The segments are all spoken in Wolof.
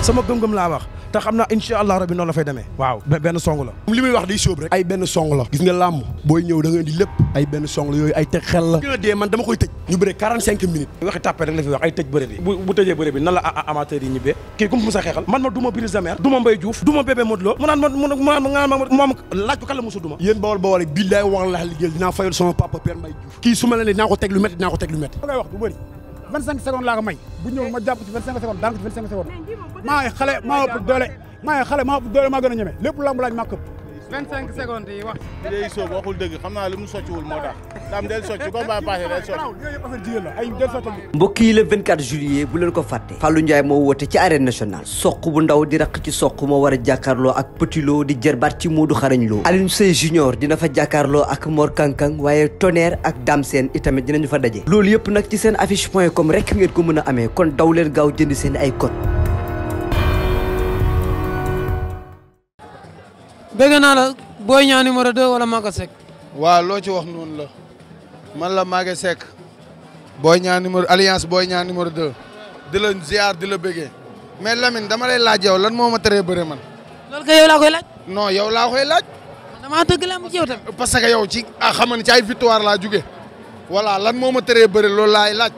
sama gëm-gëm laa wax te xam naa incha allah rabi noonu la fay demee waaw benn song la li muy wax di sóob rek ay benn song la gis nga làmb booy ñëw da nga indi lépp ay benn song la yooyu ay teg xel la gën a dee man dama koy tëj ñu bëre 45 minutes waxi tàppe rek la fi wax ay tëj bëre bi bu tëjee bëre bi nan la amateur yi ñibbee kii ku mu sa xeexal man ma duma Brise de Mer duma Mbaye Diouf duma Bébé Modou Lo mu naan moom laaj ko kan la musa duma yéen bawal bawal rek billaay wax la liggéeyal dinaa fayal sama papa Père Mbaye Diouf kii su ma la ne dinaa ko teg lu métti dinaa ko teg lu métti ngay wax du bëri 25 secondes laa ko may bu ñëw ma jàpp ci 25 secondes daan ko ci 25 secondes maa xale maa ëpp doole maa gën a ñeme lépp lamb laaj maa këpp 25 secondes yi wax léegi soo waxul dëgg xam naa li mu socciwul moo tax daam del socc ko ba passé del socc mbokk yi le 24 juillet bu leen ko fàtte Fallou Ndiaye moo woote ci arène nationale soq bu ndaw di raq ci soq moo war a jàkkaarloo ak Petit Lo di jërbaat ci Modou Xarañ Lo Alioune Seye Junior dina fa jàkkaarloo ak Mor Kankang waaye Tonnerre ak Dame Sène itamit dinañu fa daje loolu yëpp nag ci seen affiche.com rek ngeen ko mën a amee kon daw leen gaaw jënd seen ay code. bëgg naa la Boy Niang numéro 2 wala Maga Seck. waaw loo ci wax noonu la man la Maga Seck Boy Niang numéro alliance Boy Niang numéro 2 di la ziar di la bëggee mais Lamine dama lay laaj yow lan moo ma teree bëre man. loolu kay yow laa koy laaj. non yow laa koy laaj. damaa tëgg laa mu ci yow tamit. parce que yow ci xam nga ci ay victoire laa jóge voilà lan moo ma teree bëre loolu laay laaj.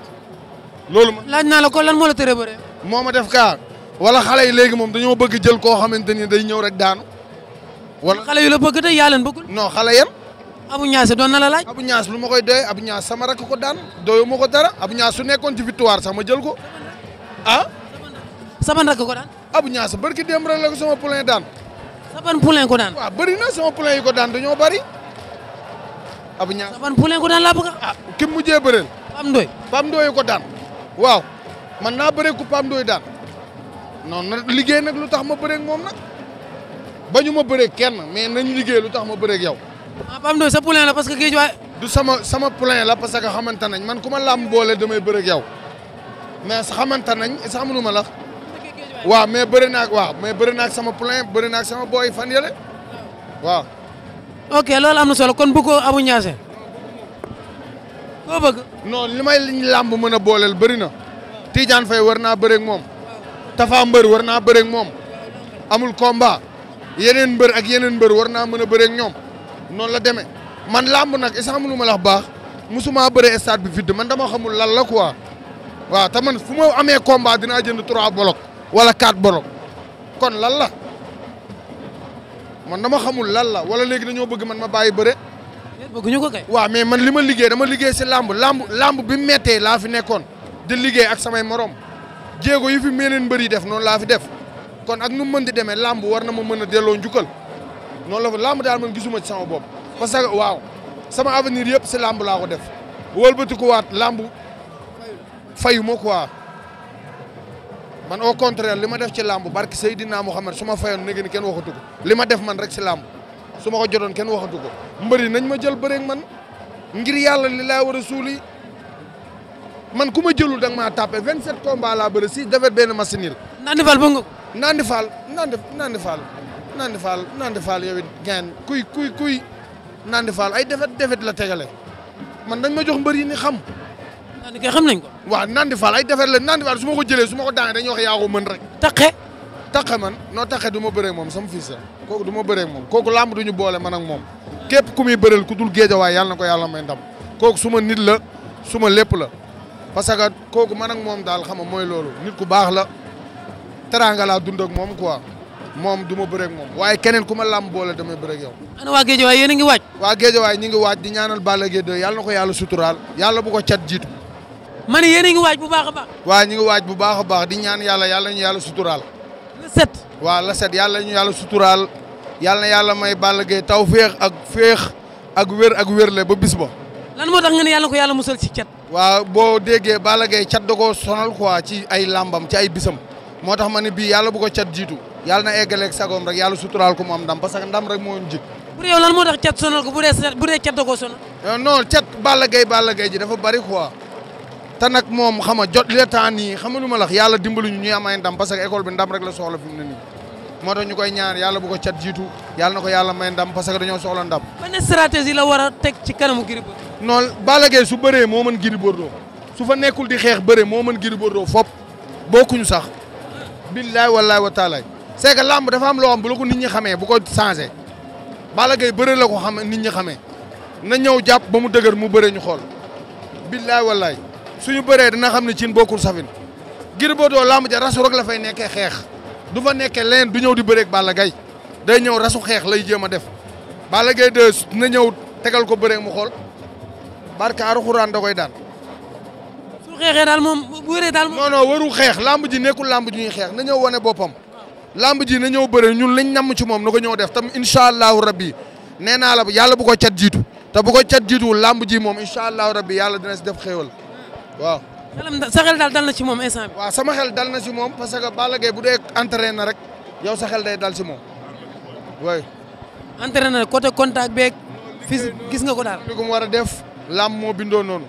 loolu ma laaj naa la ko lan moo la teree bëre. moo ma def kaa wala xale yi léegi moom dañoo bëgg jël koo xamante ni day ñëw rek daanu. wala xale yu la bëgg te yaa leen bëggul. non xale yan. Abou Niass doon na la laaj. Abou Niass lu ma koy doyee Abou Niass sama rakk ko daan doyu ma ko dara Abou Niass su nekkoon ci victoire sax ma jël ko ah. saban rakk ko daan. Abou Niass barki démb rek la ko sama poulain daan. saban poulain ko daan. waaw bëri na sama poulain yi ko daan dañoo bëri. Abou Niass saban poulain ko daan laa bëgg ah ki mujjee bëreel. Pam Ndoye ko daan. waaw man naa bëree ku Pam Ndoye daan non na liggéey nag lu tax ma bëree ak moom nag. bañu ma bëreeg kenn mais nañ liggéey lu tax ma bëreeg yow. ah Pam Ndoye sa poulain la parce que géej waay. du sama poulain la parce que xamante nañ man ku ma làmb boole damay bëreeg yow mais xamante nañ sax mënu ma la. waaw mais bëri naa ak sama poulain bëri naa ak sama boy fan yële waaw. ok loolu am na solo kon bëggoo Abou Niass. koo bëgg. non li may làmb mën a booleel bëri na. Tidiane Faye war naa bëreeg moom. Tafa Mbër war naa bëreeg moom. amul combat. yeneen mbër ak yeneen mbër war naa mën a bëreeg ñoom noonu la demee man làmb nag isa xamul ma la wax baax musuma bëree stade bi vide man dama xamul lan la quoi waaw te man fu ma amee combat dinaa jënd 3 bolok wala 4 bolok kon lan la man dama xamul lan la wala léegi dañoo bëgg man ma bàyyi bëre. bëgguñu ko kay. waaw mais man li ma liggéey dama liggéey si làmb bi mu méttee laa fi nekkoon di liggéey ak samay morom jéego yi fi meneen mbër yi def noonu laa fi def. kon ak nu mu mën di demee làmb war na ma mën a delloo njukkal noonu la fa làmb daal man gisuma ci sama bopp parce que waaw sama avenir yëpp si làmb laa ko def wëlbati ko waat làmb fayu ma quoi man au contraire li ma def ci làmb barki Seydina Mouhamed su ma fayoon léegi ni kenn waxatu ko li ma def man rek si làmb su ma ko jotoon kenn waxatu ko mbëri nañ ma jël bëreeg man ngir yàlla li laa war a suuli man ku ma jëlul da nga maa tàppe 27 combats laa bëri 6 defet benn machine Nandi Fall bëgg nga. Nandi Fall yow it gaan kuy Nandi Fall ay defet la tegale man dañ ma jox mbër yi ni xam. Nandi kay xam nañ ko. waaw Nandi Fall ay defet la Nandi Fall su ma ko jëlee su ma ko daanee dañuy wax yaa ko mën rek. taqe man noo taqe du ma bëree moom sama fils la kooku du ma bëree moom kooku làmb duñu boole man ak moom képp ku muy bëreel ku dul géejawaay yàlla na ko yàlla may ndam kooku suma nit la suma lépp la parce que kooku man ak moom daal xam nga mooy loolu nit ku baax la. teraanga laa dund ak moom quoi moom du ma bëreeg moom waaye keneen ku ma làmb boole damay bëreeg yow. ana waa Géejawaay yéen a ngi waaj. waa Géejawaay ñi ngi waaj di ñaanal Balla Gaye 2 yàlla na ko yàlla suturaal yàlla bu ko cat jiitu. ma ne yéen a ngi waaj bu baax a baax. waa ñi ngi waaj bu baax a baax di ñaan yàlla ñu yàlla suturaal. le 7. waaw le 7 yàlla ñu yàlla suturaal yàlla na yàlla may Balla Gaye taw féex ak wérle ba bis ba. lan moo tax nga ne yàlla na ko yàlla musal ci cat. waaw boo déggee Balla Gaye cat da koo sonal quoi ci ay làmbam ci ay bisam moo tax ma ne bii yàlla bu ko cat jiitu yàlla na eggaleeg sagoom rek yàlla suturaal ko mu am ndam parce que ndam rek moo ñu jig. bu dee yow lan moo tax cat sonal ko bu dee cat da koo sonal. non cat Balla Gaye ji dafa bari quoi te nag moom xam nga jot le temps nii xam nga lu ma la wax yàlla dimbali ñu ñuy am ay ndam parce que école bi ndam rek la soxla fi mu ne nii moo tax ñu koy ñaan yàlla bu ko cat jiitu yàlla na ko yàlla may ndam parce que dañoo soxla ndam. ban stratégie la war a teg ci kanamu Gris Bordeaux. non Balla Gaye su bëree moo mën Gris Bordeaux su fa nekkul di xeex bëree moo mën Gris Bordeaux fop bokkuñu sax billaay wallaay wa taalaay c'est que lamb dafa am loo xam bu la ko nit ñi xamee bu ko changé Balla Gaye bëre la ko xam nit ñi xamee na ñëw jàpp ba mu dëgër mu bëre ñu xool billaay wallaay suñu bëree dina xam ne cin bokkul safin Gris Bordeaux lamb ja rasu rek la fay nekkee xeex du fa nekkee leneen du ñëw di bëreeg Balla Gaye day ñëw rasu xeex lay jéem a def Balla Gaye de na ñëw tegal ko bëreeg mu xool barka Alxuraan da koy daan. su xeexee daal moom bu wéree daal moom. non waru xeex lamb ji nekkul lamb ji ñuy xeex na ñëw wane boppam lamb ji na ñëw bëre ñun lañ namm ci moom na ko ñëw def tam incha allahu rabbi nee naa la yàlla bu ko cat jiitu te bu ko cat jiituwul lamb ji moom incha allahu rabbi yàlla dina si def xéewal waaw. sa xel daal dal na ci moom instant bi. waaw sama xel dal na ci moom parce que Balla Gaye bu dee entraîné na rek yow sa xel day dal ci moom oui. entraîné na côté contact beeg physique gis nga ko daal. ni ko mu war a def lamb moo bindoo noonu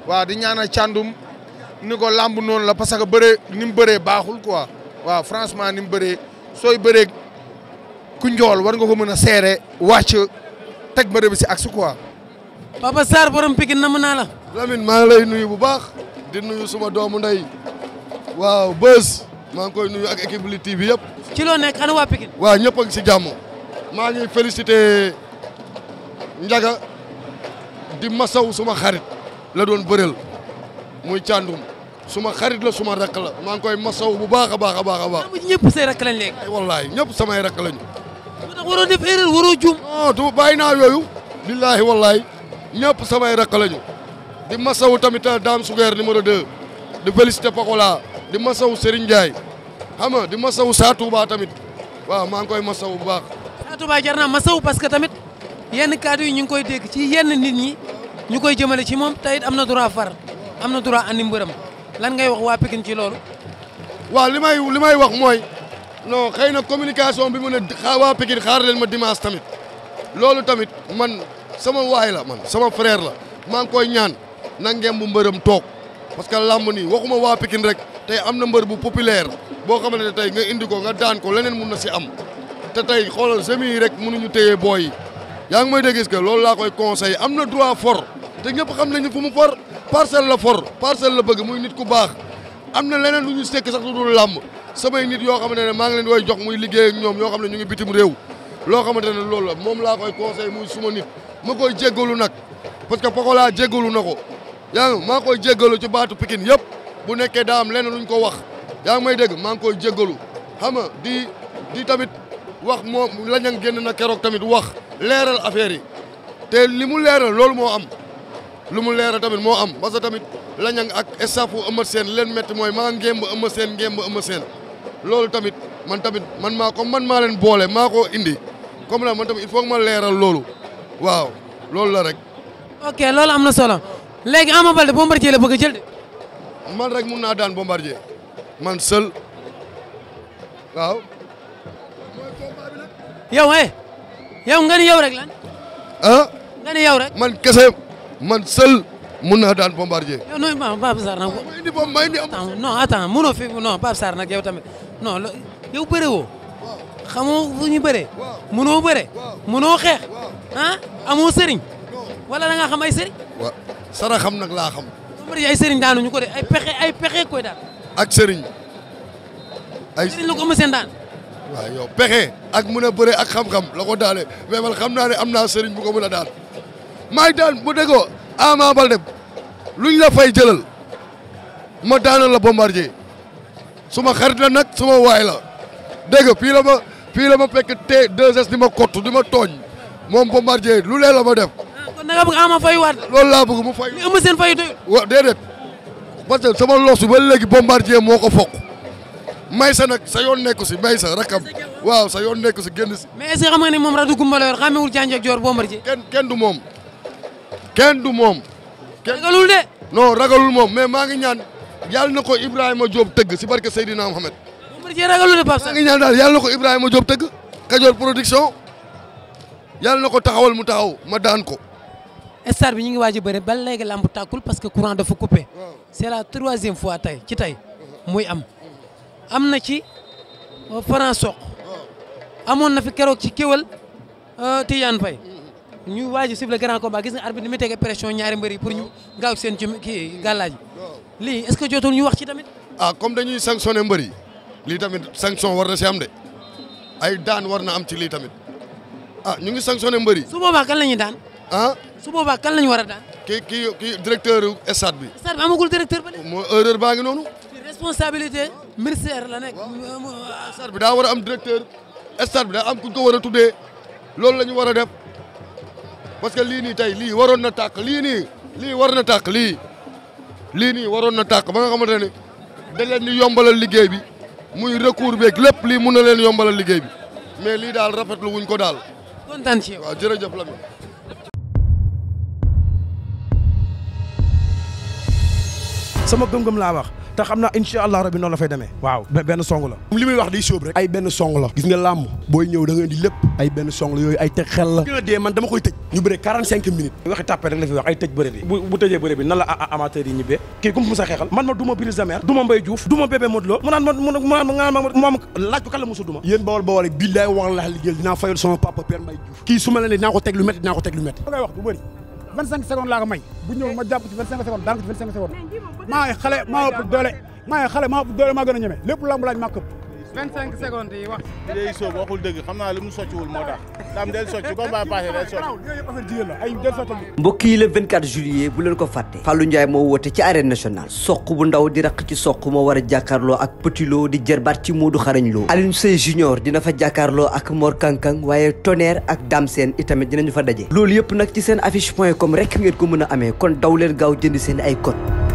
waaw di ñaanal càndum ni ko lamb noonu la parce que bëree ni mu bëree baaxul quoi waaw franchement ni mu bëree sooy bëree ku njool war nga ko mën a seere wàcc teg bëre bi si axe quoi. Papa Sarr borom Pikine namm naa la. Lamine maa ngi lay nuyu bu baax di nuyu suma doomu ndey waaw Beuz maa ngi koy nuyu ak équipe Lutte TV yëpp. ci loo nekk ana waa Pikine. waaw ñëpp a ngi si jàmm maa ngi félicité Ndiaga di masaw suma xarit la doon bëreel muy càndum suma xarit la suma rakk la maa ngi koy masaw bu baax a baax a baax a baax. ñëpp say rakk lañ léegi. wallaay ñëpp samay rakk lañu. moo tax waroo def erreur waroo juum. non du bàyyi naa yooyu. billaahi wallaay ñëpp samay rakk lañu. di masawu tamit Dame Suger numéro 2 di félicité Pokola di masawu Serigne Ndiaye xam nga di masawu Sa Touba tamit waaw maa ngi koy masawu bu baax. Sa Touba jar naa masawu parce que tamit yenn kàddu yi ñu ngi koy dégg ci yenn nit ñi ñu koy jëmale ci moom tey it am na droit far am na droit andi mbërëm lan ngay wax waa Pikine ci loolu. waaw li may wax mooy non xëy na communication bi mu ne waa Pikine xaar leen ma dimanche tamit loolu tamit man sama waay la man sama frère la maa ngi koy ñaan na ngeen bu mbërëm toog parce que làmb nii waxuma waa Pikine rek tey am na mbër bu populaire boo xamante ne tey nga indi ko nga daan ko leneen mun na si am te tey xoolal semis yi rek mënuñu téye booy yi yaa ngi may dégg que loolu laa koy conseillé am na droit fort te ñëpp xam nañu fu mu for parcelle la for parcelle la bëgg muy nit ku baax am na leneen lu ñu sekk sax lu dul làmb samay nit yoo xamante ne maa ngi leen koy jox muy liggéey ak ñoom yoo xam ne ñu ngi bitim réew loo xamante ne loolu la moom laa koy conseillé muy suma nit ma koy jéggalu nag parce que Pokola jéggalu na ko yaa ngi maa koy jéggalu ci baatu Pikine yëpp bu nekkee daa am leneen luñ ko wax yaa ngi may dégg maa ngi koy jéggalu xam nga di tamit wax moom lañang génn na keroog tamit wax leeral affaire yi te li mu leeral loolu moo am lu mu leeral tamit moo am parce que tamit lañang ak staffu Eumeu Sène leen métti mooy maa ngémb Eumeu Sène loolu tamit man maa leen boole maa ko indi comme la man tamit il faut que ma leeral loolu waaw loolu la rek. ok loolu am na solo léegi Ama Baldé Bombardier la bëgg a jël de. man rek mun naa daan Bombardier man seul waaw. yow nga ni yow rek lan. ah. nga ni yow rek. man kese man seul mun naa daan Bombardier. yow nooy Pape Sarr nag. ma indi non attends mënoo fi non Pape Sarr nag yow tamit non yow bëre woo. xamoo fu ñu bëree. mënoo bëre. mënoo xeex. ah amoo sëriñ. wala da nga xam ay sëriñ. waaw sara xam nag laa xam. Bombardier ay sëriñ daanuñu ko de ay pexe koy daan. ak sëriñ. sëriñ la ko Eumeu Sène daan. waaw yow pexe ak mën a bëre ak xam-xam la ko daane mais man xam naa ne am naa sëriñ bu ko mën a daan maay daan bu déggoo Ama Baldé luñ la fay jëlal ma daanal la Bombardier suma xarit la nag suma waay la dégg nga fii la ma fekk T2S di ma kottu di ma tooñ moom Bombardier lu lee la ma def. kon da nga bëgg Ama fayu waat. loolu laa bëgg mu fay. li Eumeu Sène fayu doyul. waaw déedéet parce que sama losu ba léegi Bombardier moo ko fokk. Maysa nag sa yoon nekku si Maysa rakam waaw sa yoon nekku si génn si. mais est-ce que xam nga ni moom radu gumba la yor xamewul janj ak joor Bombardier. kenn du moom. kenn du moom. ragalul de. non ragalul moom mais maa ngi ñaan yàlla na ko Ibrahima Diop tëgg si barke Seydina Mohamed. Bombardier ragalul de Pape Sarr. maa ngi ñaan daal yàlla na ko Ibrahima Diop tëgg. Kajoor production yàlla na ko taxawal mu taxaw ma daan ko. stade bi ñu ngi waaj a bëre ba léegi lamb tàkkul parce que courant dafa coupé. c'est la 3e fois tey muy am. am na ci Franc Sokh amoon na fi keroog ci kéwal Tidiane Faye ñu waaj a siffler grand combat gis nga arbitre ni muy tege pression ñaari mbër yi pour ñu gaaw seen ci kii gàllaaj lii est-ce que jotul ñu wax ci tamit. ah comme dañuy sanctionné mbër yi lii tamit sanction war na si am de ay daan war na am ci lii tamit ah ñu ngi sanctionné mbëri. su boobaa kan la ñuy daan. ah su boobaa kan la ñu war a daan. kii directeur stade bi. stade bi amagul directeur ba léegi. moo erreur baa ngi noonu. responsabilité ministère la nekk. stade bi daa war a am directeur stade bi daa am ku ñu ko war a tuddee loolu la ñu war a def parce que lii nii tey lii waroon na tàkk lii war na tàkk lii nii waroon na tàkk ba nga xamante ne da leen di yombalal liggéey bi muy recours beeg lépp lii mun na leen yombalal liggéey bi mais lii daal rafetlu wuñ ko daal. kontaan ci yow. waaw jërëjëf Lamine. sama gëm-gëm laa wax te xam naa incha allah rabi noonu la fay demee waaw benn song la li muy wax di sóob rek ay benn song la gis nga làmb booy ñëw da nga indi lépp ay benn song la yooyu ay teg xel la gën a dee man dama koy tëj ñu bëre 45 minutes waxi tàppe rek la fi wax ay tëj bëre bi bu tëjee bëre bi nan la amateur yi ñibbee kii ku mu sa xeexal man ma duma Brise de Mer duma Mbaye Diouf duma Bébé Modou Lo mu naan moom laaj ko kan la mosu duma yéen bawol bawol billaay wax la liggéey dinaa fayal sama papa Père Mbaye Diouf kii su ma la ne dinaa ko teg lu métti dinaa ko teg lu métti ngay wax du bëri 25 secondes laa ko may bu ñëw ma jàpp ci 25 secondes daan ko ci 25 secondes maa ngi xale maa ëpp doole maa gën a ñeme lépp lamb laaj maa këpp 25 secondes yi wax day soob waxul dëgg xam naa li mu socciwul moo tax daam del socc ko ba passé del socc yooyu yëpp affaire jigéen la ay del socc mbokk yi le 24 juillet bu leen ko fàtte Fallou Ndiaye moo woote ci arène nationale soq bu ndaw di raq ci soq moo war a jàkkaarloo ak Petit Lo di jërbaat ci Modou Xarañ Lo Alioune Seye Junior dina fa jàkkaarloo ak Mor Kankang waaye Tonnerre ak Dame Sène itamit dinañu fa daje loolu yëpp nag ci seen affiche.com rek ngeen ko mën a amee kon daw leen gaaw jënd seen ay code